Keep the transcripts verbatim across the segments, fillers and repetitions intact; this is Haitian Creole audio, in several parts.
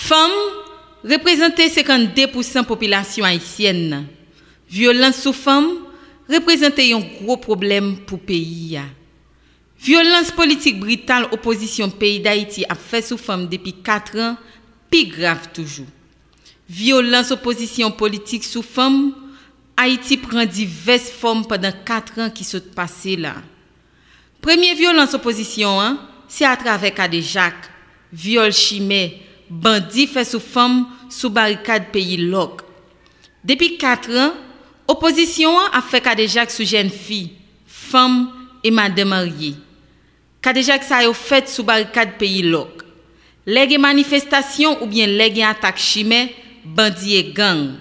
Fanm reprezante senkannde pousan popilasyon ayisyèn nan. Vyolans sou fanm reprezante yon gwo pwoblèm pou peyi a. Vyolans politik brital opozisyon peyi Dayiti ap fè sou fanm depi kat an pi grav toujou. Vyolans opozisyon politik sou fanm Ayiti pran divès fòm pandan kat an ki sot pase la. Premye vyolans opozisyon an, se atravè kadejak, vyòl chimè, bandi fè sou fanm sou barikad peyi Lòk. Depi kat an, opozisyon an ap fè kadejak sou jèn fi, fanm e madan marye. Kadejak sa yo fèt sou barikad peyi Lòk. Lè gen manifestasyon oubyen lè gen atak chimè, bandi e gang.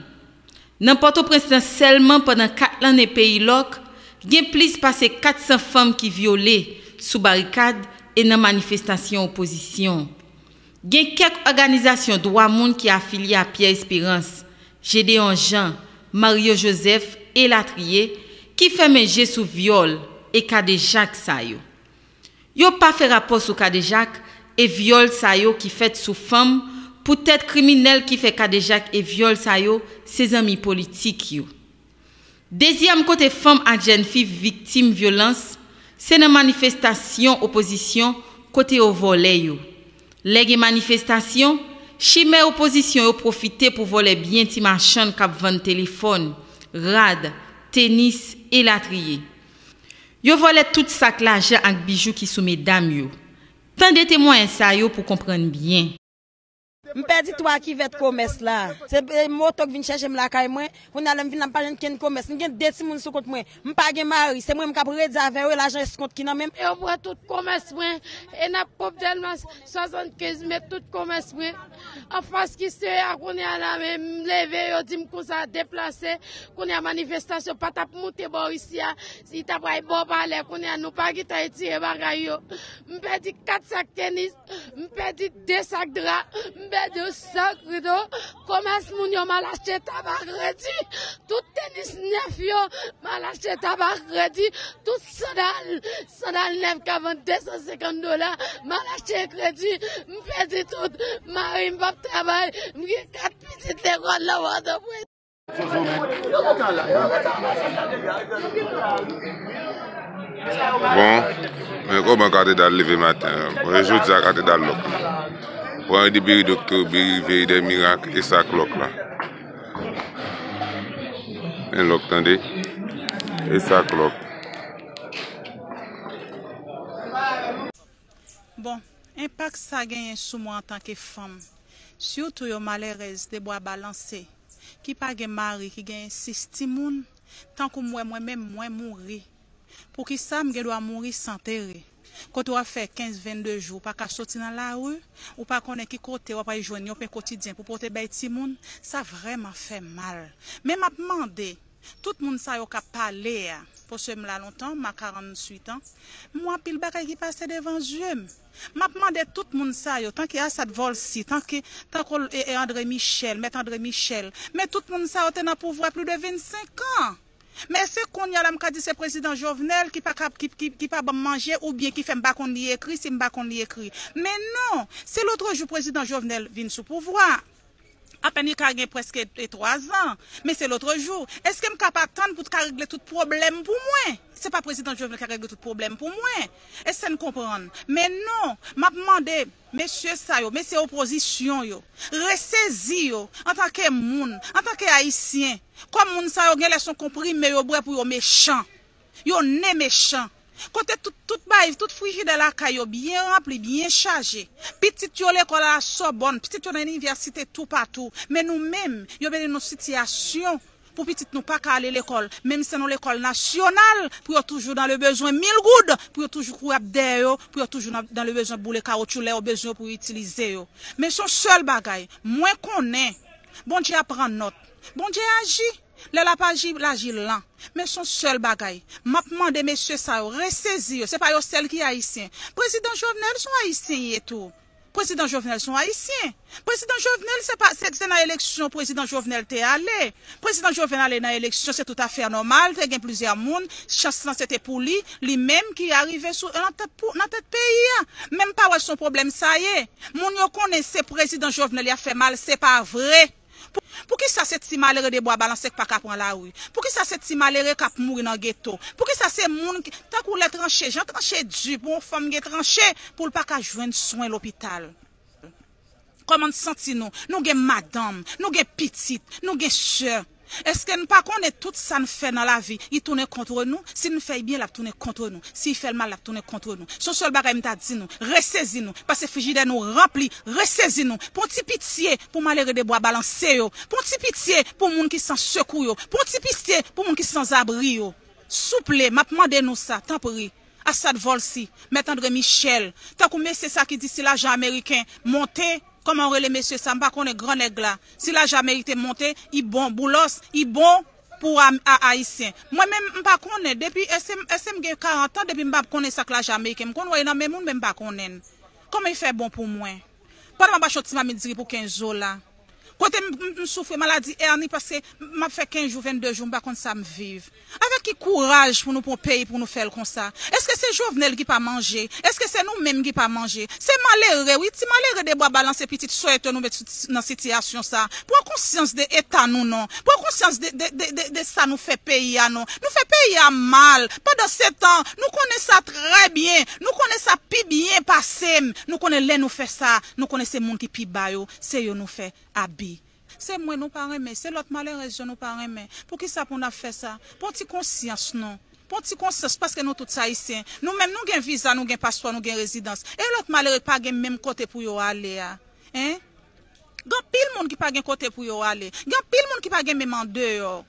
Nan Pòtoprens lan sèlman pandan kat lannen peyi Lòk, gen plis pase kat san fanm ki vyole sou barikad e nan manifestasyon opozisyon. Gen kèk òganizasyon dwa moun ki afilye a Pierre Espérance, Gédéon Jean, Mario Joseph, elatriye, ki fèmen je sou vyòl e kadejak sa yo. Yo pa fè rapò sou kadejak e vyòl sa yo ki fèt sou fanm, poutèt kriminèl ki fè kadejak e vyòl sa yo se zanmi politik yo. Dezyèm kote fanm ak jèn fi viktim vyolans, se nan manifestasyon opozisyon kote yo vòlè yo. Lè gen manifestasyon, chimè opozisyon yo pwofite pou vòlè byen ti machann k ap vann telefòn, rad, tenis, elatriye. Yo vòlè tout sak lajan ak bijou ki sou medam yo. Tande temwayaj sa yo pou konprann byen. M pèdi twa kivèt komès la. Se moto k vin chèche m lakay mwen. Kounye a lè m vin la m pa jwenn kenn komès. M gen de timoun sou kont mwen. M pa gen mari. Se mwen menm k ap redi avè yo e lajan eskont ki nan men m. Yo pran tout komès mwen. E n ap pwòp dèlman swasannkenz mèt tout komès mwen. Anfas ki sere a kounye a la men m leve yo di m konsa deplase. Kounye a manifestasyon pa t ap moute bò isi a. Li ta pral bò palè kounye a nou pa gentan etire bagay yo. M pèdi kat sak tenis. M pèdi de sak dra, m pèdi yon sak rido, komès moun yo m al achte tabak redi, tout tenis nèf yo m al achte tabak redi, tout sandal, sandal nèf ka vann de san senkant dola m al achte kredi, m pèdi tout, mari m p ap travay, m gen kat pitit lekòl nan Pòtoprens. Bon, men kòman katedral leve maten an? Bon, e jodi a katedral lòk la. Bon, e depi dokto biri veri de mirak e sa k lòk la. Men lòk tande, e sa k lòk. Bon, enpak sa genyen sou mwen antanke fanm, sitou yon malerèz de bwa balanse, ki pa gen mari, ki genyen sis timoun, tankou m wè mwen menm mwen mouri. Poukisa m gen dwa mouri san tere? Kote w ap fè kenz, vennde jou, ou pa ka soti nan lari, ou pa konnen ki kote w ap al jwenn yon pen kotidyen pou pote bay timoun, sa vrèman fè mal. Men m ap mande, tout moun sa yo k ap pale a, paske m la lontan, m a karannwit an, m wè anpil bagay ki pase devan zye m. M ap mande tout moun sa yo, tanke Asad Volcy, tanke, tanke e, e André Michel, mèt André Michel, men tout moun sa yo te nan pouvwa plis de vennsenk an. Men se kounye a la m ka di se prezidan Jovenel ki pa ka, ki, ki, ki pa ban m manje oubyen ki fè m pa konn li ekri, si m pa konn li ekri. Men non, se lotrejou prezidan Jovenel vin sou pouvwa. Apèn li ka gen prèske e twa zan. Men se lotrejou. Èske m ka pa tann pou t ka regle tout pwoblèm pou mwen? Se pa prezidan Jovenel ka regle tout pwoblèm pou mwen. Èske n konprann? Men non, m ap mande mesye sa yo, mesye opozisyon yo, resezi yo antanke moun, antanke ayisyen. Kòm moun sa yo genlè se yon konprime yo bwè pou yo mechan. Yo ne mechan. Kote tout, tout bay, tout frijidè lakay yo byen ranpli, byen chaje. Pitit yo lekòl a la Sòbòn, pitit yo nan inivèsite toupatou. Men nou menm, yo mete nou sitiyasyon pou pitit nou pa ka ale lekòl. Menm si se nan lekòl nasyonal, pou yo toujou dans le besoin mil goud, pou yo toujou kouri ap dèyè yo, pou yo toujou nan, dans le besoin boule kawotchou lè yo bezwen yo pou yo itilize yo. Men se yon sèl bagay, mwen konnen Bondye ap pran nòt. Bondye aji. Lè l ap aji, l aji lan. Men se yon sèl bagay. M ap mande mesye sa yo, resezi yo. Se pa yo sèl ki ayisyen. Prezidan Jovenel se yon ayisyen ye tou. Prezidan Jovenel se yon Ayisyen. Prezidan Jovenel se pa, se, se nan eleksyon Prezidan Jovenel te ale. Prezidan Jovenel ale nan eleksyon, se tout afè nòmal, te gen plizyè moun, chans lan se te pou li, li menm ki arive sou, nan tèt pou, nan tèt peyi a. Men m pa wè se yon pwoblèm sa ye. Moun yo konnen se Prezidan Jovenel y ap fè mal, se pa vre. Pou, poukisa se ti malere de Bwa Balanse k pa ka pran lari? Poukisa se ti malere k ap mouri nan geto? Poukisa se moun ki, tankou lè tranche, jan tranche di pou yon fanm gen tranche, pou l pa ka jwenn swen lopital? Kòman n santi nou? Nou gen madanm, nou gen pitit, nou gen sè. Èske n pa konnen tout sa n fè nan lavi, li tounen kont nou? Si n fè l byen, l ap tounen kont nou. Si l fè l mal, l ap tounen kont nou. Se yon sèl bagay m ta di nou, resezi nou, paske frijidè nou ranpli, resezi nou. Pran ti pitye pou malere de Bwa Balanse yo. Pran ti pitye pou moun ki san sekou yo. Pran ti pitye pou moun ki sanzabri yo. Souple, m ap mande nou sa, tanpri. Asad Volcy, Mèt André Michel, tankou mesye sa ki di si lajan ameriken monte, kòman w rele mesye sa, m pa konnen gran nèg la. Si lajan ameriken monte, li bon, Boulos, li bon pou a, a, Ayisyen. Mwen menm, m pa konnen, depi, èske, èske m gen karant an, depi m pa konnen sa k lajan ameriken, m konn wè l nan men moun, men m pa konnen l. Kòman l fè bon pou mwen? Pandan m ap achte yon ti mamit diri pou kenz dola. Kote m, m, m soufri maladi èni paske m ap fè kenz jou, vennde jou, m pa konn sa m viv. Avèk ki kouraj pou nou pran peyi pou nou fè l konsa? Èske se Jovenel ki pa manje? Èske se nou menm ki pa manje? Se malere, wi, ti malere de Bwa Balanse, pitit sòt yo nou met sou, nan sitiyasyon sa. Pran konsyans de eta nou non. Pran konsyans de, de, de, de, de sa nou fè peyi a non. Nou fè peyi a mal. Pandan se tan, nou konnen sa trè byen. Nou konnen sa pi byen pase m. Nou konnen lè nou fè sa, nou konnen se moun ki pi ba yo, se yo nou fè abi. Se mwen nou pa renmen, se lòt malerèz yo nou pa renmen. Poukisa pou n ap fè sa? Pran ti konsyans non. Pran ti konsyans paske nou tout se Ayisyen. Nou menm nou gen viza, nou gen paspò, nou gen rezidans. E lòt malere pa gen menm kote pou yo ale a. Hein? Gen anpil moun ki pa gen kote pou yo ale. Gen anpil moun ki pa gen menm andeyò.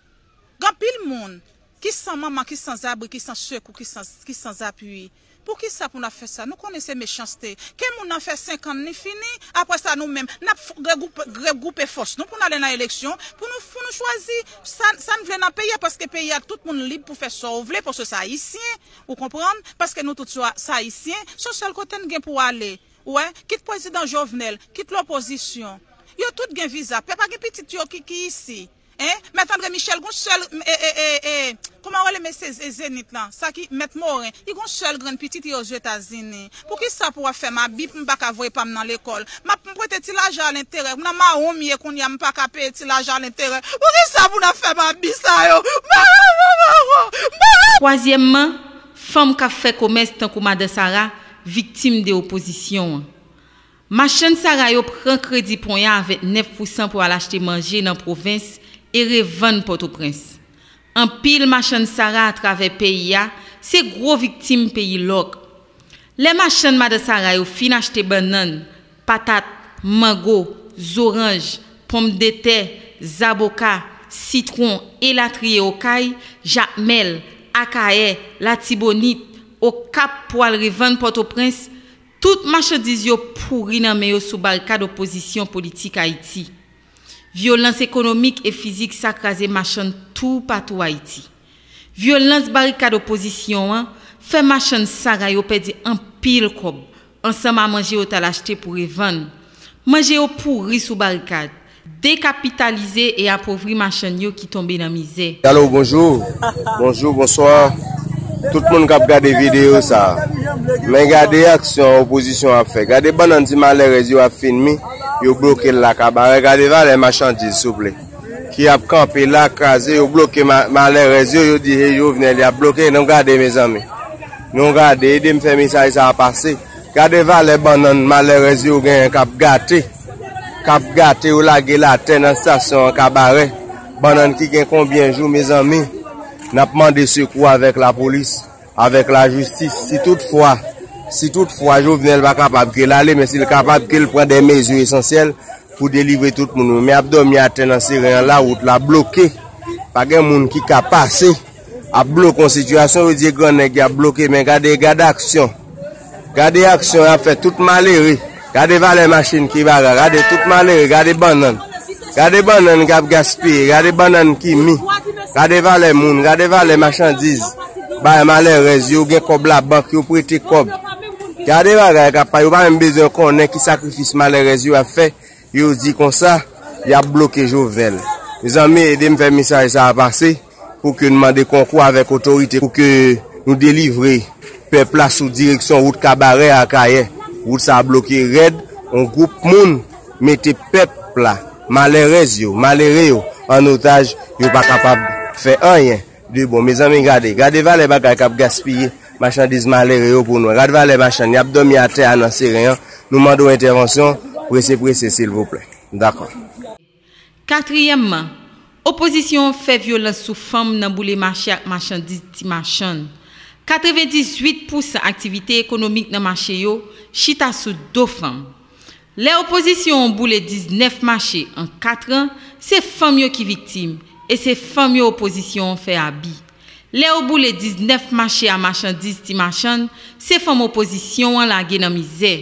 Gen anpil moun ki san manman, ki sanzabri, ki san sekou, ki san, ki sanzapiyi. Poukisa pou n ap fè sa? Nou konnen se mechanste. Ke moun nan fè senk an, li fini. Apre sa, nou menm, n ap f-, regwoupe, regwoupe fòs nou pou n ale nan eleksyon, pou nou, pou nou chwazi sa, sa n vle nan peyi a, paske peyi a, tout moun lib pou fè sa w vle, paske se Ayisyen, ou konprann? Paske nou tout se, se Ayisyen, se yon sèl kote n gen pou ale. Ou wè, kit prezidan Jovenel, kit lopozisyon. Yo tout gen viza. Pè pa gen pitit yo ki, ki isi. Hein? Mèt André Michel, gon sèl, e, e, e, e, kòman yo rele mesye Ze-, Zenit lan? Sa ki Mèt Moren. Li gon sèl grenn pitit, li Ozetazini. Poukisa pou w ap fè m abi, m pa ka voye pa m nan lekòl? M ap, m prete ti lajan a lenterè. Nan mawon m ye kounye a, m pa ka peye ti lajan a lenterè. Poukisa pou n ap fè m abi sa yo? Mawon, mawon, mawon, mawon. Twazyèmman, fanm k ap fè komès tankou Madan Sara, viktim de opozisyon an. Machann Sara yo pran kredi ponya a vennèf pousan pou al achte manje nan pwovens e revann Pòtoprens. Anpil machann Sara atravè peyi a se gwo viktim peyi lòk. Lè machann Madan Sara yo fin achte bannann, patat, mango, zoranj, ponmdetè, zaboka, sitwon, elatriye Okay, Jakmèl, Akayè, Latibonit, Okap pou al revann Pòtoprens, tout machandiz yo pouri nan men yo sou barikad opozisyon politik Ayiti. Vyolans ekonomik e fizik sa kraze machann toupatou Ayiti. Vyolans barikad opozisyon an fè machann Sara yo pèdi anpil kòb, ansanm a manje yo t al achte pou revann. Manje yo pouri sou barikad, dekapitalize e apovri machann yo ki tonbe nan mizè. Alo, bonjou. Bonjou, bonswa. Tout moun k ap gade videyo sa a. Men gade aksyon opozisyon ap fè. Gade bannann ti malèrèz yo ap finmi, yo bloke l la kabarè. Gade valè machandiz, souple. Ki ap kanpe la, kraze, yo bloke ma-, malèrèz yo, yo di, hey, Jovenel, y ap bloke. Nou gade, mezanmi. Nou gade, ede m fè mesaj sa a pase. Gade valè bannann malèrèz yo genyen k ap gate. K ap gate, yo lage l atè nan estasyon an kabarè. Bannann ki gen konbyen jou, mezanmi? N ap mande sekou avèk lapolis, avèk lajistis. Si toutfwa, si toutfwa Jovenel pa kapab ke l ale, men si l kapab ke l pran de mezi esansyèl pou delivre tout moun yo. Men y ap dòmi atè nan Seren an, lawout la bloke. Pa gen moun ki ka pase. Ap bloke yon sitiyasyon, yo di e grannèg y ap bloke, men gade, gade aksyon. Gade aksyon y ap fè tout malere. Gade valè machin ki baga, gade tout malere, gade bannann. Gade bannann k ap gaspiye, gade bannann ki mi. Gade valè moun, gade valè machandiz. Bay malèrèz yo, gen kòb labank, yo prete kòb. Gade bagay k ap pa, yo pa menm bezwen konnen ki sakrifis malèrèz yo ap fè. Yo di konsa, y ap bloke Jovenel. Mezanmi, ede m fè mesaj sa a pase pou ke n mande konkou avèk otorite pou ke nou delivre pèp la sou direksyon wout Kabarè a Kayè. Wout sa a bloke rèd, yon gwoup moun mete pèp la, malèrèz yo, malere yo, an otaj, yo pa kapab fè anyen de bon. Mezanmi, gade, gade valè bagay k ap gaspiye, machandiz malere yo pou nou. Gade valè machann, y ap dòmi atè a nan Seren an. Nou mande w entèvansyon, prese, prese, silvouplè. Dakò. Katriyèmman, opozisyon an fè vyolans sou fanm nan boule mache ak machandiz ti machann. Katrevendizuit pousan aktivite ekonomik nan mache yo chita sou do fanm. Lè opozisyon an boule diznèf mache an kat an, se fanm yo ki viktim, e se fanm yo opozisyon an fè abi. Lè yo boule diznèf mache a machandiz ti machann, se fanm opozisyon an lage nan mizè.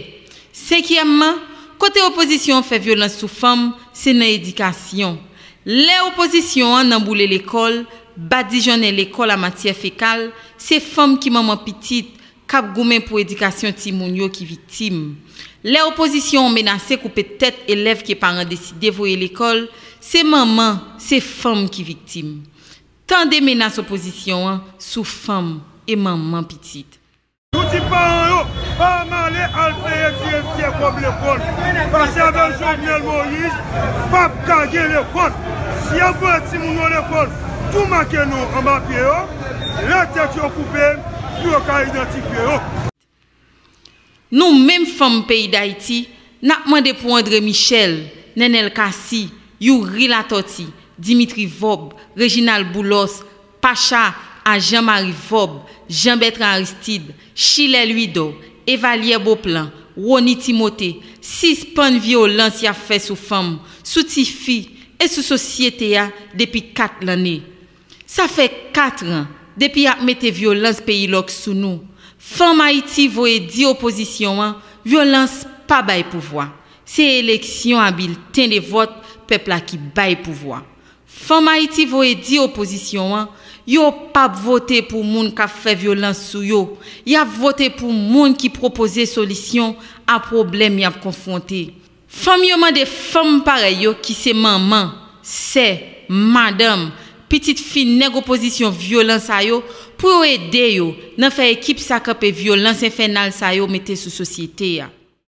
Senkyèmman, kote opozisyon an fè vyolans sou fanm, se nan edikasyon. Lè opozisyon an nan boule lekòl, badijonnen lekòl a matyè fekal, se fanm ki manman pitit, k ap goumen pou edikasyon timoun yo ki viktim. Lè opozisyon an menase koupe tèt elèv ke paran deside voye lekòl, se manman, se fanm ki viktim. Tande menas opozisyon an sou fanm e manman pitit. Nou di paran yo, pa male al peye direktè kòb lekòl. Paske avèk Jovenel Moïse, p ap ka gen lekòl. Si y ap voye timoun yo lekòl, tou make non anba pye yo, lè tèt yo koupe, pou yo ka idantifye yo. Nou menm fanm peyi Dayiti, n ap mande pou André Michel, Nenel Cassy, Youri Latortue, Dimitri Vorbe, Reginald Boulos, Pacha a Jean Marie Vorbe, Jean Bertrand Aristide, Schiller Louidor, Evalière Beauplan, Rony Timothée, sispann vyolans y ap fè sou fanm, sou tifi e sou sosyete a depi kat lannen. Sa fè kat an depi y ap mete vyolans peyi lòk sou nou. Fanm Ayiti voye di opozisyon an, vyolans pa bay pouvwa. Se eleksyon a bilten de vòt pèp la ki bay pouvwa. Fanm Ayiti voye di opozisyon an, yo p ap vote pou moun k ap fè vyolans sou yo. Y ap vote pou moun ki pwopoze solisyon a pwoblèm y ap konfwonte. Fanm yo mande fanm parèy yo ki se manman, sè, madanm, pitit fi nèg opozisyon vyolan sa yo pou yo ede yo nan fè ekip sa kanpe vyolans enfènal sa yo mete sou sosyete a.